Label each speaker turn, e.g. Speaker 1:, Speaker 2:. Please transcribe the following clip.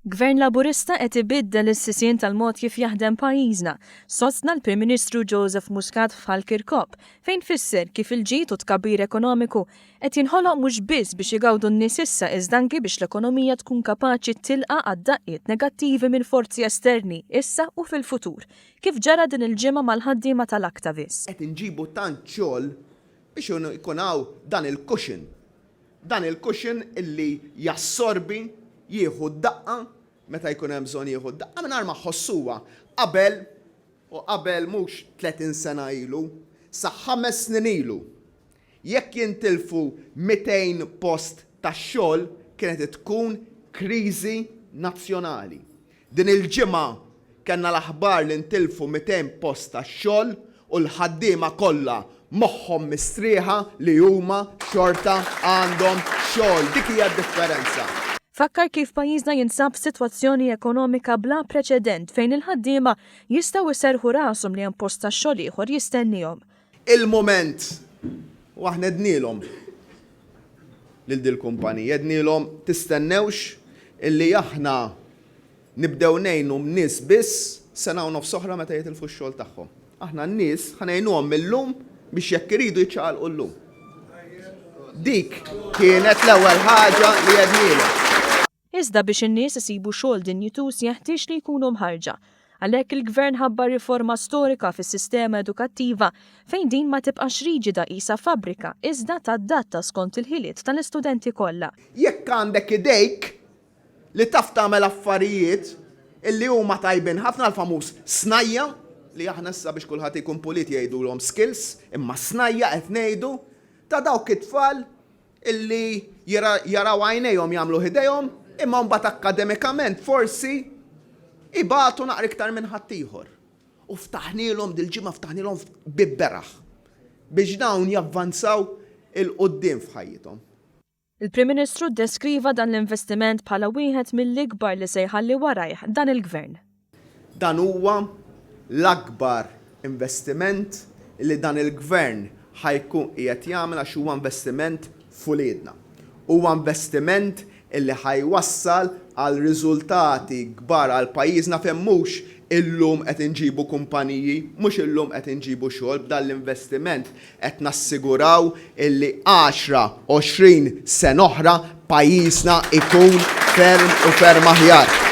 Speaker 1: Gvern Laburista qed ibiddel is-sisien tal-mod kif jaħdem pajjiżna, sostna l-Prim Ministru Joseph Muscat f'Ħal Kirkop, fejn fisser kif il-ġid u t-tkabbir ekonomiku qed jinħoloq mhux biss biex igawdu n-nies issa iżda anki biex l-ekonomija tkun kapaċi tilqa' għad-daqqiet negattivi minn forzi esterni issa u fil-futur, kif ġara din il-ġimgħa mal-ħaddiema tal-Actavis.
Speaker 2: Qed inġibu tant xogħol biex ikun hawn dan il-cushion. Dan il-cushion illi jassorbi, jieħu d-daqqa meta jkun hemm bżonn jieħu d-daqqa mingħajr ma jħossuha. Qabel, u qabel mhux 30 sena ilu, sa ħames snin ilu, jekk jintilfu 200 post tax-xogħol kienet tkun kriżi nazzjonali. Din il-ġimgħa kellna l-aħbar li ntilfu 200 post tax-xogħol u l-ħaddiema kollha moħħhom mistrieħa li huma xorta għandhom xogħol. Dik hija d-differenza.
Speaker 1: Fakkar kif pajjiżna jinsab f'sitwazzjoni ekonomika bla preċedent fejn il-ħaddiema jistgħu jserrħu rashom li hemm post tax-xogħol ieħor jistennihom.
Speaker 2: Il-mument, u aħna għednielhom lil dil-kumpanija, għednielhom tistennewx illi aħna nibdew ngħinu n-nies biss sena u nofs oħra meta jitilfu x-xogħol tagħhom. Aħna n-nies ħa ngħinuhom mil-lum biex jekk iridu jiċċaqalqu llum. Dik kienet l-ewwel ħaġa li għednielhom.
Speaker 1: Iżda biex in-nies isibu xogħol dinjituż jeħtieġ li jkunu mħarrġa. Għalhekk il-Gvern ħabbar riforma storika fis-sistema edukattiva fejn din ma tibqax riġida qisha fabbrika iżda tadatta skont il-ħiliet tal-istudenti kollha.
Speaker 2: Jekk għandek idejk li taf tagħmel affarijiet illi huma tajbin ħafna l-famuż snajja li aħna issa biex kulħadd ikun pulit jgħidulhom skills, imma snajja qed ngħidu ta' dawk it-tfal illi jaraw għajnejhom jagħmlu ħidejhom imma mbagħad akkademikament forsi ibatu naqra iktar minn ħaddieħor. U ftaħnielhom dil-ġimgħa ftaħnielhom bieb beraħ biex dawn javvanzaw 'il quddiem f'ħajjithom.
Speaker 1: Il-Prim Ministru ddeskriva dan l-investiment bħala wieħed mill-ikbar li se jħalli warajh dan il-Gvern.
Speaker 2: Dan huwa l-akbar investiment li dan il-Gvern ħa jkun qiegħed jagħmel għax huwa investiment f'uliedna. Huwa investiment illi ħa jwassal għal riżultati kbar għal pajjiżna fejn mhux illum qed inġibu kumpaniji, mhux illum qed inġibu xogħol, b'dan l-investiment qed nassiguraw illi għaxra, 20 sena oħra pajjiżna jkun ferm u ferm aħjar.